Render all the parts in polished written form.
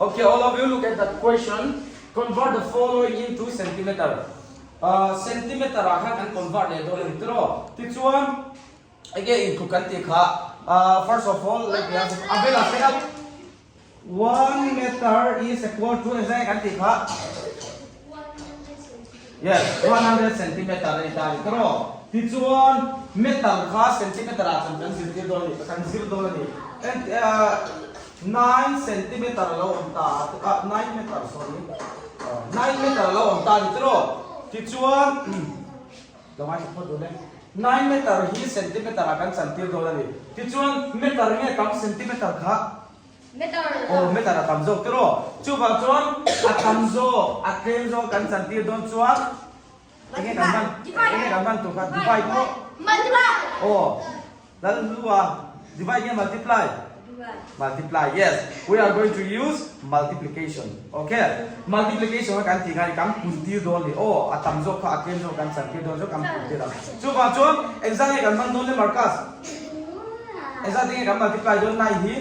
Okay, all of you look at that question. Convert the following into centimeter. Uh, centimeter ah khan kan convert leh dawn a ni tiraw? Tichuan, enge intluk kan tih kha, uh, first of all, let me ask, Abela, stand up. 1 meter is equal to engzah nge kan tih kha? Yes, 100 centimeter a ni ta a ni tiraw? Tichuan, meter kha centimeter ah chuan kan zirtir dawn a ni, kan zir dawn a ni. Ent, 9 centimeter a lo awm ta a, 9 meter, sorry, 9 meter a lo awm ta a ni tiraw? Tichuan, Lo ngaithla phawt dawn e. 9 meter hi centimeter ah kan chantir dawn a ni. Tichuan, meter nge tam centimeter kha? Meter. Aw, meter a tam zawk tiraw? Chuvang chuan a tam zawk, a tlem zawk kan chantir dawn chuan enge kan hman, enge kan hman tur kha divide maw? Multiply. Aw, Lalhlua, divide nge multiply? Multiply, yes. We are going to use multiplication. Okay. Multiplication kha kan tih khan kan puntir dawn ni. Aw, a tam zawk kha a tlem zawk kan chantir dawn chuan kan puntir ang. Chuvang chuan engzah nge kan hman dawn le Marcus? Engzah te nge kan multiply dawn 9 hi?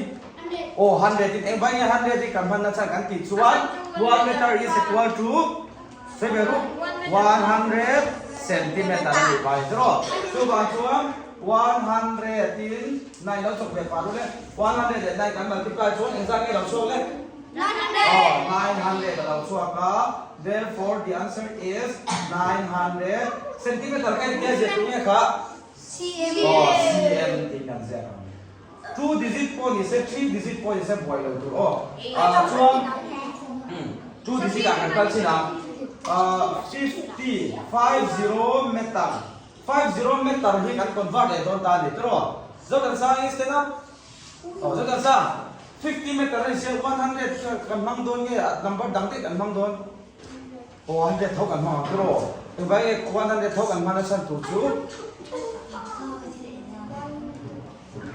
Aw, 100 in engvai nge 100 hi kan hman na chhan kan tih chuan 1 meter is equal to sawi ve ru 100 centimeter a nih vai tiraw? Chuvang chuan 100 in 9 lo chawk ve pah ru le. 100 leh 9 kan multiply chuan engzah nge lo chhuak le? 900. Aw, 900 a lo chhuak a. Therefore, the answer is 900 centimeter ka entia ziah tur nge kha? Cm. Aw, cm tiin kan ziak ang. 2 digit pawh ni se, 3 digit pawh ni se buai lo tur aw. Ah, chuan 2 digit ah kan kal chin a. Ah, 50, 50 meter. 50 meter hi kan convert leh dawn ta a ni tiraw? Zotansang i stand up. Aw, Zotansang, 50 meter a ni sia, 100 kan hmang dawn nge number dang daih kan hmang dawn? Aw, 100 tho kan hmang ang tiraw? Engvai nge 100 tho kan hman a chhan tur chu?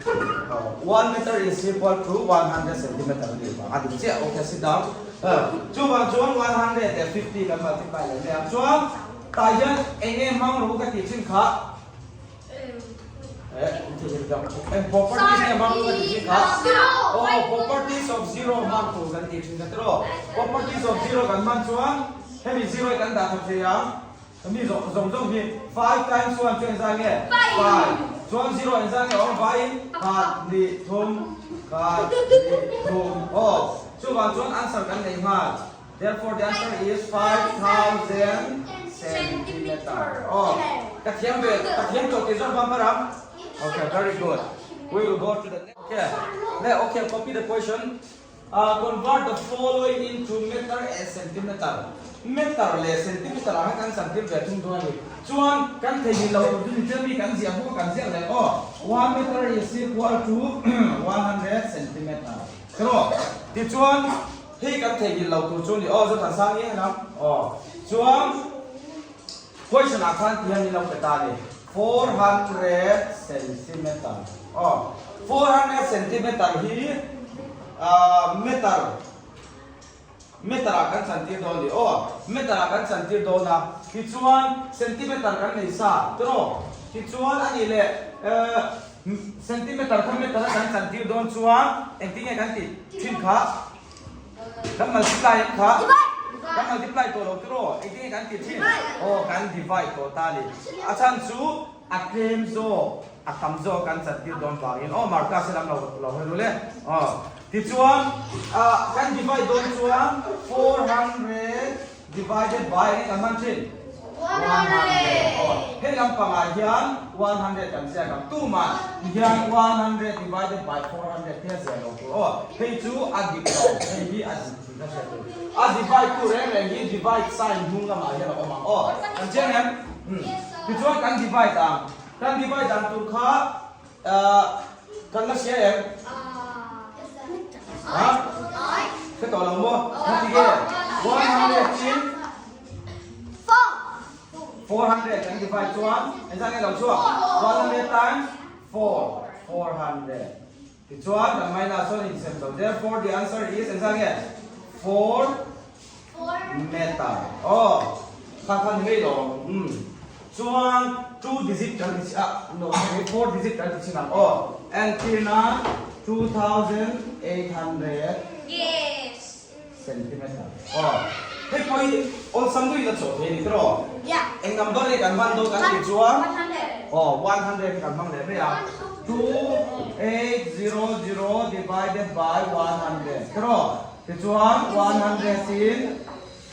1 meter is equal to 100 centimeter a ni vang a dik chiah. Okay, sit down. Chuvang chuan 150 kan multiply leh mai ang. Chuan tah hian eng nge hmang ru ka tih thin kha? Eng properties nge hmang ru ka tih thin kha? Oh, properties of zero hmang tur kan tih thin kha tiraw? Properties of zero kan hman chuan hemi zero hi kan dah that thei ang. Mi zawng zawng zawng hi 5 times 1 chu engzah nge? 5. Chuan 0 engzah nge awm vaiin khat, hnih, thum, khat, hnih, thum. Aw, chuvang chuan answer kan nei nghal. Therefore the answer is 5000 centimeter. Aw, ka thiam ve, ka thiam tawh tih zawk vang hmar ang. Okay, very good. We will go to the next. Okay, le, okay, copy the question. Convert the following into meter and centimeter, Meter leh centimeter ah khan kan santir ve thung dawn a ni. Chuan kan theihnghilh loh tur chu ni chian mi kan ziah bawk a kan ziak leh aw. 1 meter is equal to 100 centimeter. Tiraw? Tichuan hei kan theihnghilh loh tur chu ni aw Zothansang hi a aw. Chuan question ah khan ti hian min lo pe ta a ni. 400 centimeter aw 400 centimeter hi meter meter ah kan chantir dawn ni aw meter ah kan chantir dawn a tichuan centimeter kan nei sa tiraw tichuan a nih leh centimeter kha meter a kan chantir dawn chuan engtin nge kan tih thin kha Kan multiply ang kha. Kan multiply tawh lo tiraw? Engtin nge kan ti thin? Aw, kan divide tawh ta a ni. A chhan chu a tlem zawk, a tam zawk kan chantir dawn vangin. Aw, Marcus hi lam lo lo hawi ru le. Aw, tichuan kan divide dawn chuan 400 divided by enge kan hman thin? 100. Aw, hei lampangah hian 100 kan ziak ang. Tumah hian 100 divided by 400 hi a ziah lo tur. Aw, hei chu a dik lo. Hei hi a dik tih ka hriat tur. A divide tu reng reng hi divide sign hnung lamah hian a awm ang. Aw, kan chiang em? Hmm. Tichuan kan divide ang. Kan divide dan tur kha kan la hria em? Ha? Hre tawh lo maw? Heti nge? 100 in 400 kan divide chuan engzah nge lo chhuak? 100 times 4, 400. Tichuan kan minus chuan insem zo. Therefore the answer is engzah nge? 4 meter. Aw, kha kha ni ngei lo. Umm. Chuan 2 digit kan ti chi ah no sorry 4 digit kan ti chin ang aw. Entirna 2800. Yes. Centimeter. Aw. Hei pawh hi awlsam deuhin a chawh thei a ni tiraw? Eng number nge kan hman dawn kan tih chuan aw 100 hi kan hmang leh mai a. 2800 divided by 100 tiraw? Tichuan 100 in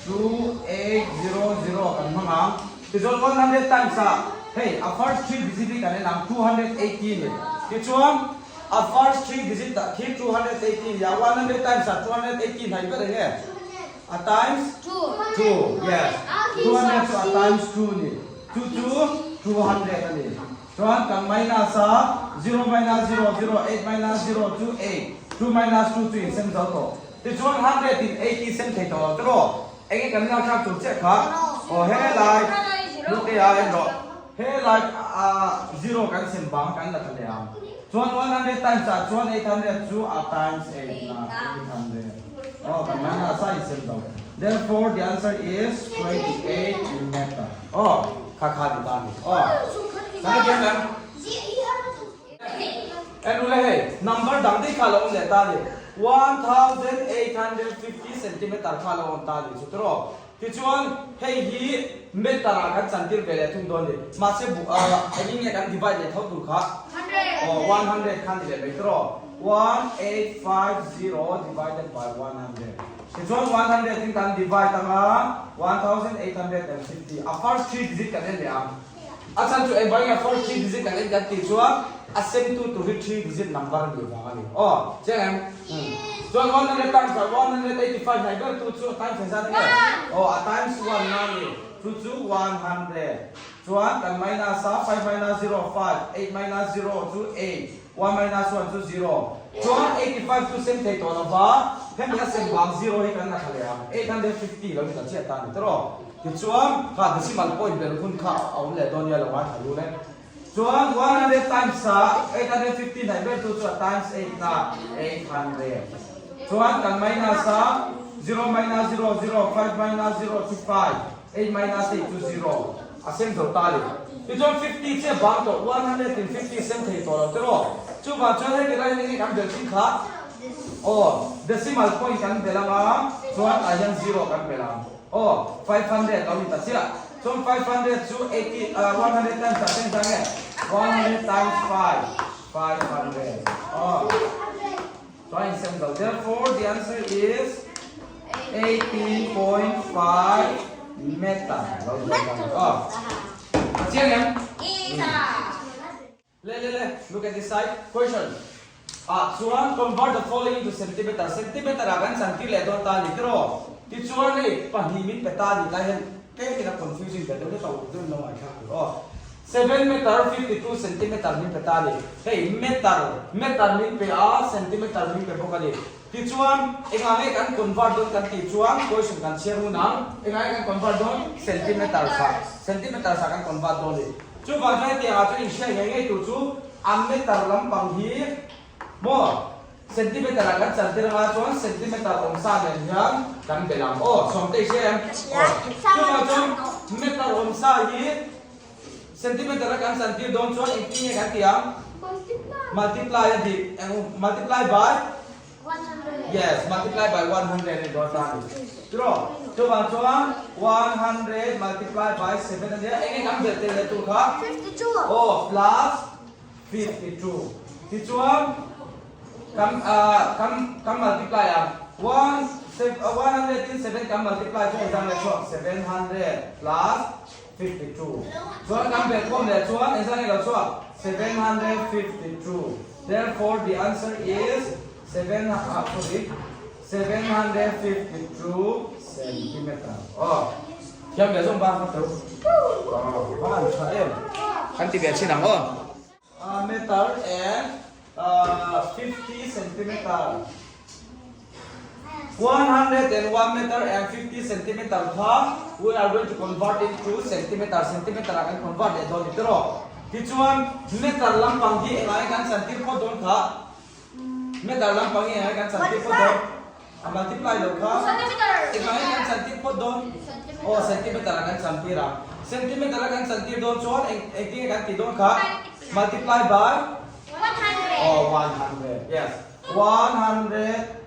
2800 kan hmang ang. Tichuan 100 times ah hei a first three digit hi kan en ang 280 ni. Tichuan A first three digit ah khi 280 nia, 100 times ah 280 hnaih ber eng nge? A times two, yes, 200 chu a times two ni, chu chu 200 a ni. Chuan kan minus a, zero minus zero zero, eight minus zero chu eight, two minus two chu insem zo tawh. Tichuan hundred in 80 sem thei tawh lo tiraw? Eng nge kan lak thlak tur chiah kha? Aw helai, hnute ah en rawh. He lai ah zero kan sem bang kan la tha leh ang. Chuan 100 times ah chuan 800 chu a times 8 na 800. Aw kan minus a insem lo. Therefore the answer is 28 meter. Aw kha kha ni ta ni. Aw kan la diam em? En ule hei number dang daih kha lo awm leh ta ni. 1850 centimeter kha lo awm ta ni chu tiraw. Tichuan, hei hi meter ah kan chantir ve leh thung dawn ni. Mahse bu ah engin nge kan divide leh tho tur kha? Aw, 100 kha ni leh mai tiraw? 1850 divided by 100. Tichuan 100 in kan divide anga 1850. A first three digit kan en leh ang. A chhan chu engvang nge first three digit kan en kan tih chuan a sem tu tur hi three digit number a nih vang a ni. Aw, chiang em? Umm. Chuan 100 times ah 185 hnaih ber tu chu a times engzat nge? Aw, a times one na a ni. Chu chu 100. Chuan kan minus a, five minus zero five, eight minus zero chu eight, one minus one chu zero. Chuan 85 chu sem thei tawh lova, hemi a sem vang zero hi kan la thla leh ang. 850 lo ni ta chiah ta a ni tawh. Tichuan, kha decimal point bel hun kha a awm leh dawn nia lo ngaithla lu le. Chuan 100 times ah 850 hnaih ber tu chu a times eight na 800. Chuan kan minus a zero minus zero zero, five minus zero chu five, eight minus eight chu zero. A sem zo ta le. Tichuan 50 chiah bang tawh 100 in 50 sem thei tawh lo tiraw. Chuvang chuan heti lai hian enge kan bel thin kha? Aw, decimal point kan bel anga chuan ah hian zero kan bel ang. Aw, 500 lo ni ta chiah. Chuan 500 chu 80, ah, 100 times ah ten zang nge? 100 times 5, 500. Aw, chuan insem zo. Therefore, the answer is 18.5 meter. Lo ni ta. Aw, a chiang em? Le le le, look at this side, question ah chuan convert the following into centimeter, centimeter ah kan chan tir leh dawn ta a ni tiraw? Tichuan hei pahnih min pe ta a nih lai hian tlem in a confusing ve deuh hlek a uk deuhin lo ngaihthlak tur aw. Seven meter 52 centimeter min pe ta a ni, hei meter, meter min pe a, centimeter min pe bawk a ni. Tichuan engah nge kan convert dawn kan tih chuan question kan chhiar hun ang, engah nge kan convert dawn? Centimeter sa, centimeter sa kan convert dawn a ni. Chuvang chuan hetiang ah chuan inhriat ngei ngei tur chu a meter lampang hi maw centimeter ah kan chan tir anga chuan centimeter awm sa nen hian kan belh ang aw sawmte i hria em aw chuvang chuan meter awm sa hi centimeter a kan chan tir dawn chuan engtin nge kan tih ang multiply a dik eng multiply by Yes, multiply by 100 a ni dawn ta a ni. Tiraw? Chuvang chuan 100 multiply by 7 a nia. Eng nge kan belh tel leh tur kha? Aw, plus 52. Tichuan kan ah kan kan multiply ang. One 100 in 7 kan multiply chu engzah nge chhuak? 700 plus 52. Chuan kan belh khawm leh chuan engzah nge lo chhuak? 752. Therefore the answer is seven ah sorry 752 centimeter. Aw thiam ve zawng bang kha tho. Aw va han tha em. Kan ti ve chin ang aw. Meter and 50 centimeter. 101 meter and 50 centimeter kha we are going to convert into centimeter, centimeter ah kan convert leh dawn ni tiraw. Tichuan meter lampang hi engah nge kan chantir phawt dawn kha? Meter lampang hi engah nge kan chantir phawt dawn? A multiply lo kha engah nge kan chantir phawt dawn? Aw centimeter ah kan chantir ang. Centimeter a kan chantir dawn chuan eng engtin nge kan tih dawn kha? Multiply by? Aw 100 yes. 100.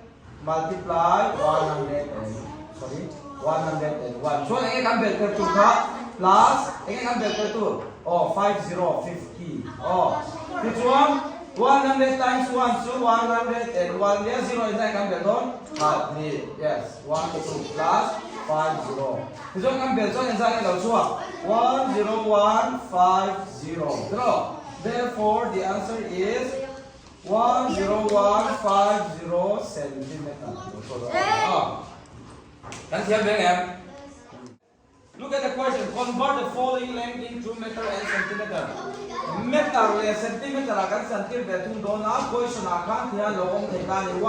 Multiply 100 and sorry 101 chuan enge kan belh tel tur kha plus enge kan belh tel tur aw 50 50 aw tichuan 100 times 1 chu 101 nia zero in kan belh dawn khat hnih yes 1 2 plus 50 tichuan kan belh chuan engzah nge lo chhuak 10150 tiraw therefore the answer is 10150 centimeter Kan thiam ve ngem? Look at the question, convert the following length into meter and centimeter. Meter leh centimeter ah kan santir ve thung dawn a, question ah khan thian lo awm thei ta a ni,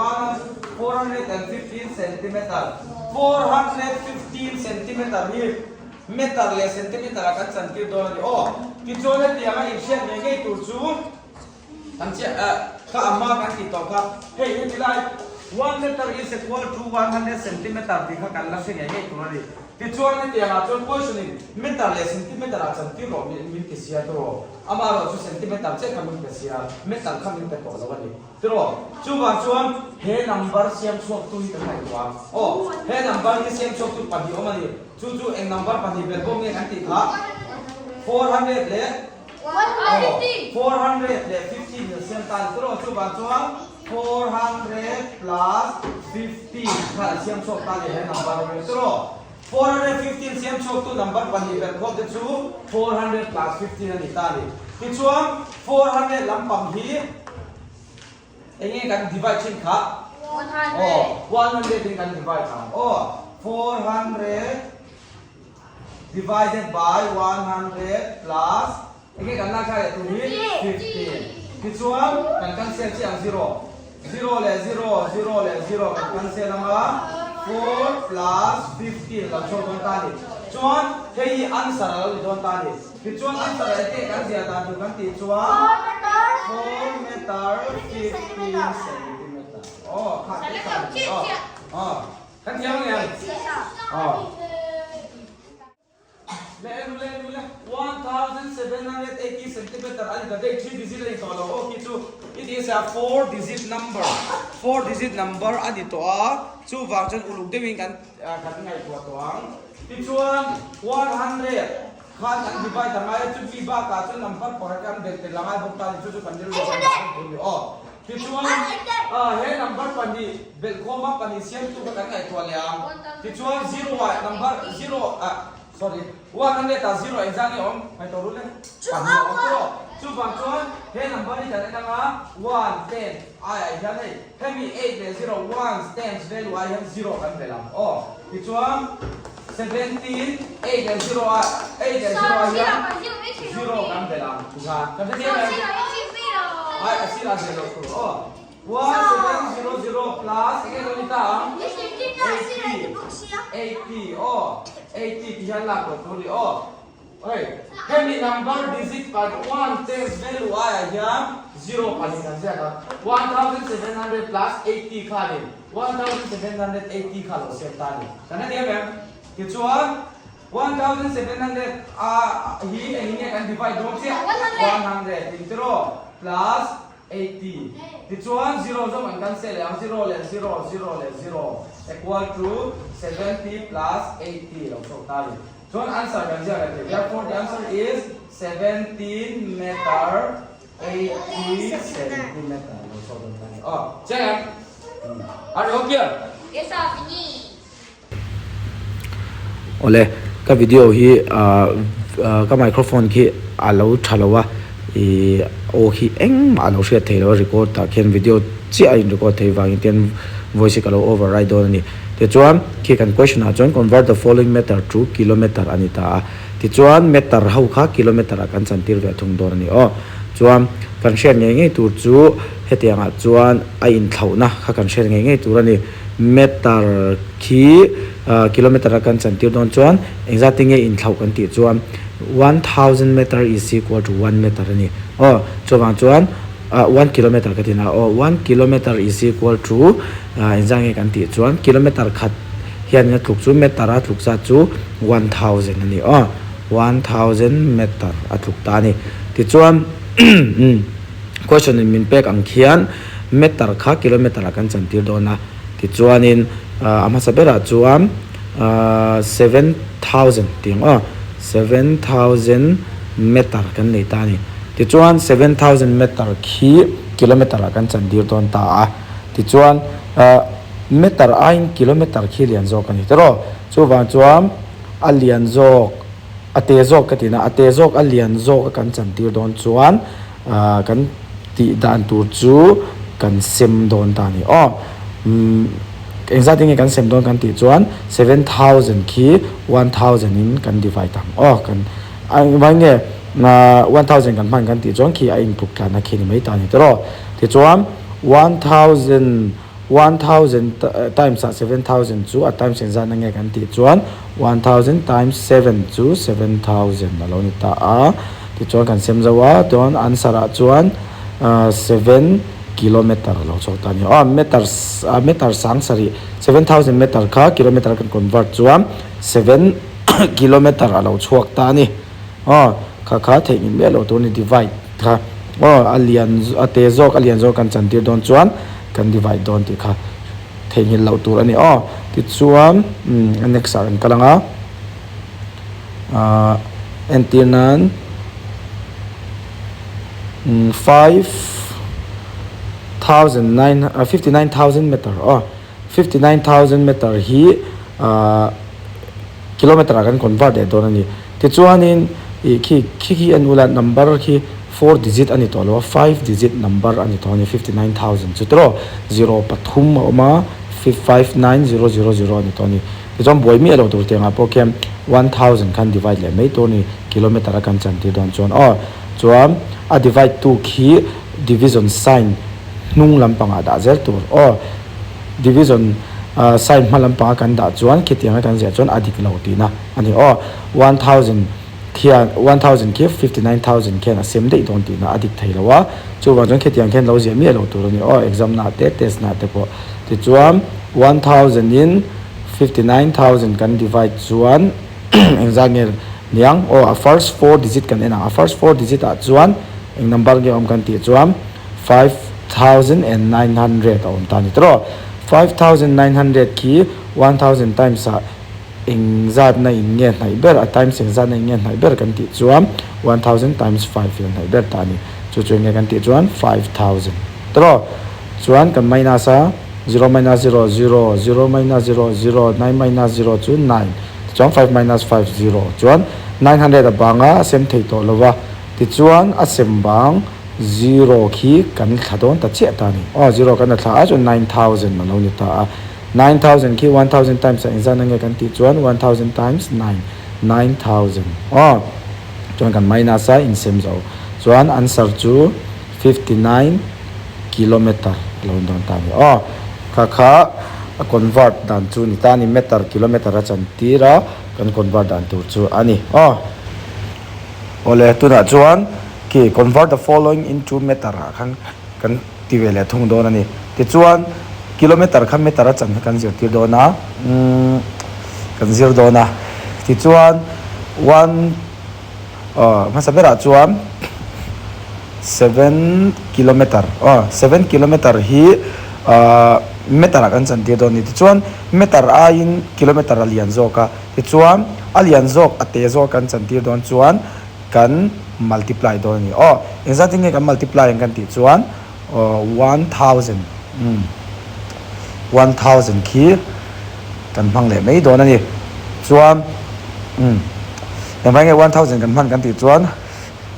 415 centimeter. 415 centimeter hi meter leh centimeter ah kan santir dawn a ni. Aw, tichuan hetianga inhriat ngei ngei tur chu Kan chiah eh kha a hma kan tih tawh kha hei heti lai one meter is equal to 100 centimeter tih kha kan la hre ngei ngei tur a ni. Tichuan hetiang ah chuan question in meter leh centimeter ah chan tir rawh min ti sia tiraw amaherawh chu centimeter chiah kha min pe sia meter kha min pe tawh lo a ni tiraw. Chuvang chuan he number siam chhuak tu hi kan ngaihtuah ang aw he number hi siam chhuak tu pahnih awm a ni chu chu eng number pahnih belh bawk nge kan tih kha 400 leh Aw, 450 mil siam ta ni tawh chuvang chuan 400 plus 50 kha an siam chhuak ta ni he number rawh tawh. 415 siam chhuak tu number pahnih ber khawp te chu 400 plus 15 a ni ta ni. Tichuan 400 lampang hi eng nge kan divide thin kha? Aw, 100 in kan divide ang. Aw, 400 Divided by 100 plus enge kan lak thlai leh tur hi 15. Tichuan kan cancel chiah ang zero. Zero leh zero, zero leh zero kan cancel ang a, 4 plus 15 a lo chhuak dawn ta a ni. Chuan hei hi answer a lo ni dawn ta a ni. Tichuan answer ah enge kan ziah dan tur kan tih chuan 4 meter 15 centimeter. Aw kha tih kha a ni. Aw. Kan thiam ang em? Aw. Le enu le enu le 1780 centimeter a ni ta daih three digit a ni tawh lo aw khi chu it is a four digit number four digit number a ni tawh a chuvang chuan uluk deuhin kan kan ngaihtuah tawh ang tichuan 100 khan an divide a ngai a chumi bakah chuan number pakhat kan belh tel a ngai bawk ta a ni chu chu kan rilru kan dah bawk tur a ni aw. Tichuan, he number pahnih belhkhawma pahnih siamtu kha kan ngaihtuah leh ang. Tichuan, zero ah number zero ah sorry 100 ah zero engzah nge awm? Ngaihtuah rul e. Pahnih a awm tawh. Chuvang chuan he number hi kan en ang a, one, ten aiah hian hei hemi eight leh zero ones, tens value ah hian zero kan belh ang aw. Tichuan, 17, eight leh zero ah eight leh zero ah hian zero kan belh ang tikhan kan hrethiam em? Ai a sir ah zir loh tur aw. 1700 plus enge lo ni ta ang? 80 80 aw 80 ti hian lak loh tur ni aw. Oi hemi number digit pa one tens value aiah hian zero pahnih kan ziak a 1700 plus 80 kha ni 1780 kha lo siam ta a ni. Kan hrethiam em? Tichuan 1700 a hi eng nge kan divide dawn chiah? 100 in tiraw plus 80. Tichuan zero zawng an cancel leh ang zero leh zero zero leh zero equal to 70 plus 80 lo chhuak ta a ni. Chuan answer kan ziak leh thei. Therefore the answer is 17 meter 80 centimeter lo chhuak dawn ta a ni. Aw chiang em? Are you clear? Yes sir, finish. Awle, ka video hi ka microphone khi a lo tha lo a, ih aw khi engmah a lo hriat thei lo a record ah khian video chiah a in record thei vangin tian voice hi ka lo override dawn a ni. Tichuan khi kan question ah chuan convert the following meter to kilometer a ni ta a, tichuan meter ho kha kilometer ah kan chantir ve thung dawn a ni aw. Chuan kan hriat ngei ngei tur chu hetiang ah chuan a inthlauhna kha kan hriat ngei ngei tur a ni. Meter khi kilometer a kan chantir dawn chuan engzat nge inthlauh kan tih chuan 1000 meter is equal to 1 meter a ni. Aw chuvang chuan 1 kilometer ka ti na aw 1 kilometer is equal to engzat nge kan tih chuan kilometer khat hian a tluk chu meter a tluk zat chu 1000 a ni aw 1000 meter a tluk ta a ni. Tichuan question in min pek ang khian meter kha kilometer ah kan chantir dawn a. Tichuanin a hmasa berah chuan 7000 tih ang aw, 7000 meter kan nei ta a ni. Tichuan 7000 meter khi kilometer ah kan chan dir dawn ta a. Tichuan meter aiin kilometer khi lian zawk a ni tiraw. Chuvang chuan a lian zawk, a te zawk ka tihna, a te zawk a lian zawk a kan chan tir dawn chuan kan tih dan tur chu kan sem dawn ta a ni aw. Umm engzat enge kan sem dawn kan tih chuan 7000 khi 1000 in kan divide ang aw. Kan engvai nge 1000 kan hman kan tih chuan khi a intluk tlanna khi a ni mai ta a ni tiraw. Tichuan 1000 1000 times ah 7000 chu a times engzat na nge kan tih chuan 1000 times 7 chu 7000 a lo ni ta a. Tichuan kan sem zo a, chuan answer ah chuan 7 kilometer a lo chhuak ta a ni. Aw meter meter sang sarih 7000 meter kha kilometer kan convert chuan 7 kilometer a lo chhuak ta a ni. Aw kha kha theihnghilh miah loh tur a ni divide kha aw a lian a te zawk a lian zawk kan chantir dawn chuan kan divide dawn tih kha theihnghilh loh tur a ni aw. Tichuan umm a next ah kan kal ang a ah entir nan umm 59 59000 meter aw 59000 meter hi ah. Kilometer ah kan convert leh dawn a ni. Tichuanin ih khi khi khi en ula number khi four digit a ni tawh lo a, five digit number a ni tawh a ni 59,000 chu tiraw zero pathum a awm a 59000 a ni tawh a ni. Tichuan buai miah loh tur tiangah pawh khian 1000 khan divide leh mai tur a ni kilometer a kan chan tir dawn chuan aw. Chuan a divide tu khi division sign hnung lampangah dah zel tur aw. Division sign hma lampanga kan dah chuan khitianga kan ziah chuan a dik lo tihna a ni aw. 1000 khian 1000 khi 59000 khian a sem daih dawn tihna a dik thei lo a, chuvang chuan khitiang khian lo ziah miah lo tur a ni aw exam nah te test nah te pawh. Tichuan 1000 in 59000 kan divide chuan engzat nge niang aw a first four digit kan en ang a first four digit ah chuan eng number nge awm kan tih chuan 5900 a awm ta a ni tawh. 5900 khi 1000 times ah engzatna in nge hnaih ber a times engzatna in nge hnaih ber kan tih chuan 1000 times 5 in a hnaih ber ta a ni. Chu chu enge kan tih chuan 5000 tawh. Chuan kan minus a 0 minus 0 0, 0 minus 0 0, 9 minus 0 chu 9 tichuan 5 minus 5 0 chuan 900 a bang a a sem thei tawh lo va tichuan a sem bang Zero khi kan thla dawn ta chiah ta a ni. Aw, zero kan la thla a chuan 9000 a lo ni ta a. 9000 khi 1000 times ah engzat na nge kan tih chuan 1000 times 9, 9000. Aw, chuan kan minus a insem zo. Chuan answer chu 59 kilometer a lo ni dawn ta a ni. Aw, kha kha a convert dan chu ni ta a ni. Meter kilometer a chantir a, kan convert dan tur chu a ni. Aw. Awle, tunah chuan khi convert the following into meter ah khan kan ti ve leh thung dawn a ni. Tichuan, kilometer kha meter a chan kha kan zirtir dawn a, umm kan zir dawn a. Tichuan, one aw hmasa berah chuan seven kilometer aw seven kilometer hi ah meter ah kan chantir dawn a ni. Tichuan, meter aiin kilometer a lian zawk a. Tichuan, a lian zawk, a te zawk kan chantir dawn chuan kan multiply dawn a ni. Aw, engzat nge kan multiply ang kan tih chuan 1000, umm, 1000 khi kan hmang leh mai dawn a ni. Chuan, umm, engvai nge 1000 kan hman kan tih chuan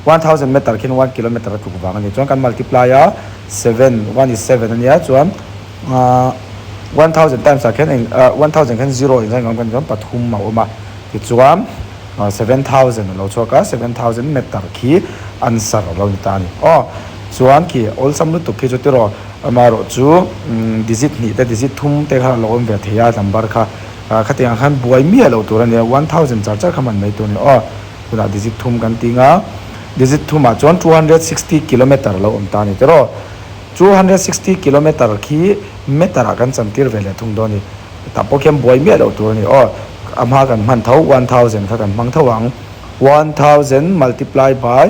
1000 meter khian one kilometer a tluk vang a ni. Chuan kan multiply a, seven, one is seven a nia, chuan, Ahh 1000 times ah khian eng ah 1000 khian zero in zan kan chuan pathum a awm a tichuan 7000 a lo chhuak a 7000 meter khi answer a lo ni ta a ni aw chuan khi awlsam lutuk khi chu tiraw amaherawh chu digit hnih te digit thum te kha a lo awm ve thei a number kha ah khatiang ah khan buai miah loh tur a nia 1000 char char kha hman mai tur a ni aw tunah digit thum kan ti nga digit thum ah chuan 260 kilometer a lo awm ta a ni tiraw. 260 kilometer khi meter ah kan chantir ve leh thung dawn a ni. Tah pawh khian buai miah loh tur a ni aw. A hma kan hman tho 1000 kha kan hmang tho ang. 1000 multiply by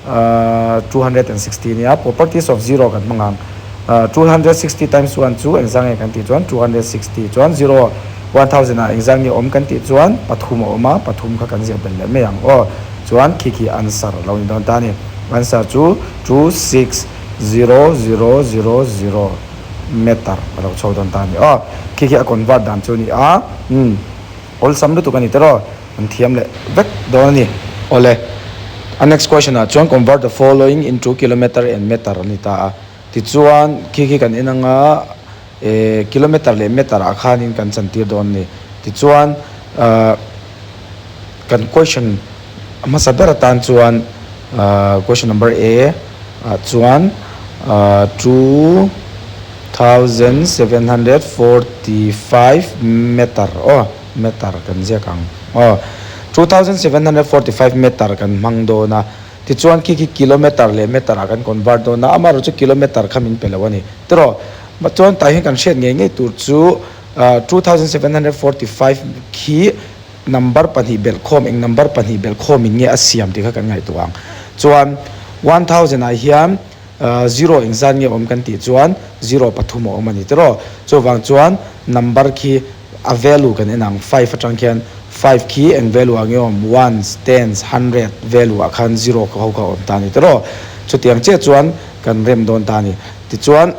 260 nia properties of zero kan hmang ang. 260 times 1 chu engzah nge kan tih chuan 260 chuan zero 1000 ah engzah nge awm kan tih chuan pathum a awm a, pathum kha kan ziah belh leh mai ang aw. Chuan khi khi answer a lo ni dawn ta a ni. Answer chu 2 6 0 0 0 0 meter a lo chho dawn ta a ni aw. Khi khi a convert dan chu a ni a, umm awlsam lutuk a ni tawh. An thiam leh vek dawn a ni. Awle, a next question ah chuan convert the following into kilometer and meter a ni ta a. Tichuan khi khi kan en anga eh kilometer leh meter ah khanin kan chantir dawn a ni. Tichuan ah kan question hmasa ber atan chuan ah question number A ah chuan ah 2745 meter aw. Meter kan ziak ang aw. 2745 meter kan hmang dawn a, tichuan khi khi kilometer leh meter ah kan convert dawn a, amaherawh chu kilometer kha min pe lo a ni. Tiraw, chuan tah hian kan hriat ngei ngei tur chu 2745 khi number pahnih belhkhawm eng number pahnih belhkhawm in nge a siam tih kha kan ngaihtuah ang. Chuan 1000 ah hian Zero engzat nge awm kan tih chuan zero pathum a awm a ni tiraw. Chuvang chuan number khi a value kan en ang five atang khian five khi eng value ah nge awm ones, tens, hundred value ah khan zero ka ho kha a awm ta a ni tiraw. Chutiang chiah chuan kan rem dawn ta a ni. Tichuan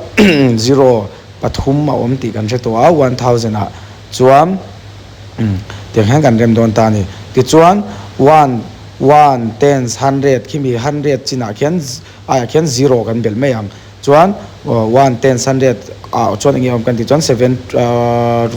zero pathum a awm tih kan hre tawh a 1000 ah chuan tiang hian kan rem dawn ta a ni. Tichuan one, one, tens, hundred khimi hundred chinah khian Aiah khian zero kan belh mai ang. Chuan one, ten, hundred ah chuan enge awm kan tih chuan seven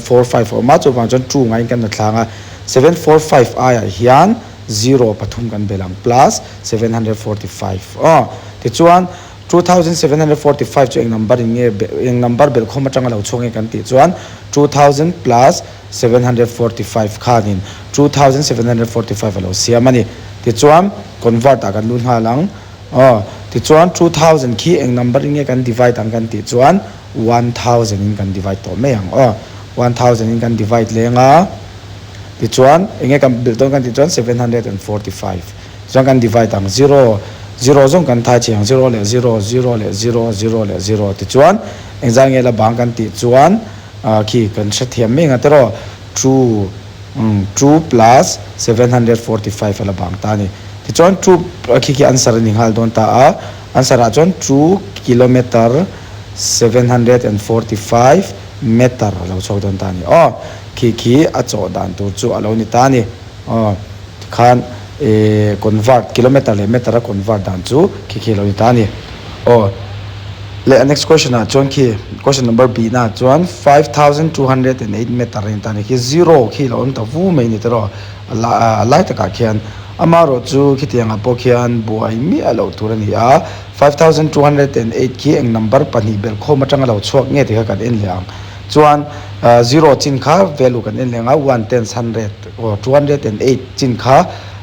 four five a awm a, chuvang chuan two ngaiin kan la thlang a. 745 aiah hian zero pathum kan belh ang plus 745 aw. Tichuan 2745 chu eng number in nge eng number belh khawm atanga lo chhuak nge kan tih chuan 2000 plus 745 khanin 2745 a lo siam a ni. Tichuan convert ah kan lut nghal ang. Aw, tichuan 2000 khi eng number in nge kan divide ang kan tih chuan 1000 in kan divide tawh mai ang. Aw, 1000 in kan divide leng a, tichuan eng nge kan bilh dawn kan tih chuan 745. Tichuan kan divide ang zero, zero zawng kan thai chhe ang zero leh zero, zero leh zero, zero leh zero. Tichuan eng zan nge la bang kan tih chuan khi kan hrethiam mai ang a tiraw two. Umm two plus 745 a la bang ta a ni. Tichuan two khi khi answer a ni nghal dawn ta a, answer ah chuan two kilometer 745 meter a lo chhuak dawn ta a ni. Aw khi khi a chawh dan tur chu a lo ni ta a ni. Aw tikhan eh convert kilometer leh meter a convert dan chu khi khi a lo ni ta a ni. Aw leh a next question ah chuan khi question number B na ah chuan 5208 meter a ni ta a ni khi zero khi lo awm ta vu mai a ni tiraw a la a lai takah khian amaherawh chu khitiang ah pawh khian buai miah loh tur a ni a 5208 khi eng number pahnih belh khawm atanga lo chhuak nge tih kha kan en leh ang chuan zero chin kha value kan en leh ang a one tens hundred aw 208 chin kha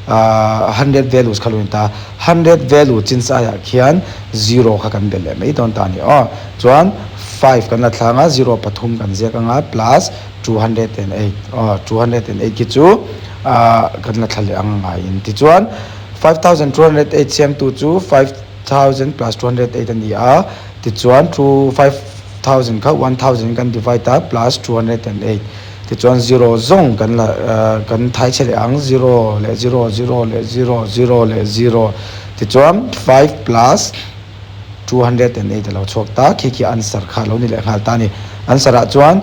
ahh hundred values kha lo in ta hundred value chin saiah khian zero kha kan belh leh mai dawn ta a ni aw. Chuan five kan la thlang a, zero pathum kan ziak anga plus 208 aw 208 khi chu ahh kan la thla leh ang a ngaiin. Tichuan 5208 siamtu chu 5000 plus 208 a ni a, tichuan two 5000 kha 1000 in kan divide a plus 208. Tichuan zero zawng kan la kan thai chhe leh ang zero leh zero zero leh zero zero leh zero tichuan five plus 208 a lo chhuak ta khi khi answer kha a lo ni leh nghal ta a ni. Answer ah chuan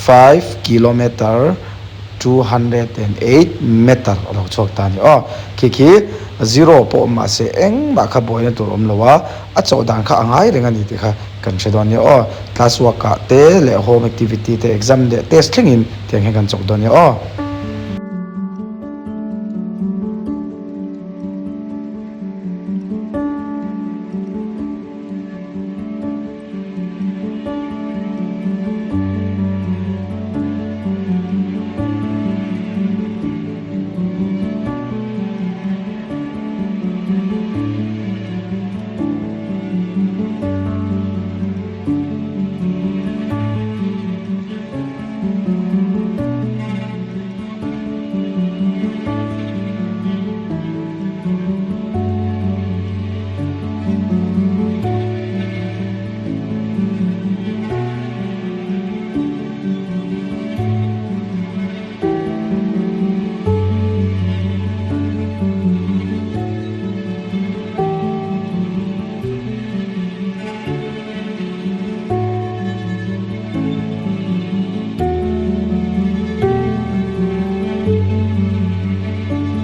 five kilometer 208 meter a lo chhuak ta a ni aw. Khi khi zero pawh awm mahse engmah kha buaina tur awm lo a, a chawh dan kha a ngai reng a ni tih kha Kan hre dawn nia aw. Class work ah te leh home activity te exam leh test thlengin tiang hian kan chawk dawn nia aw.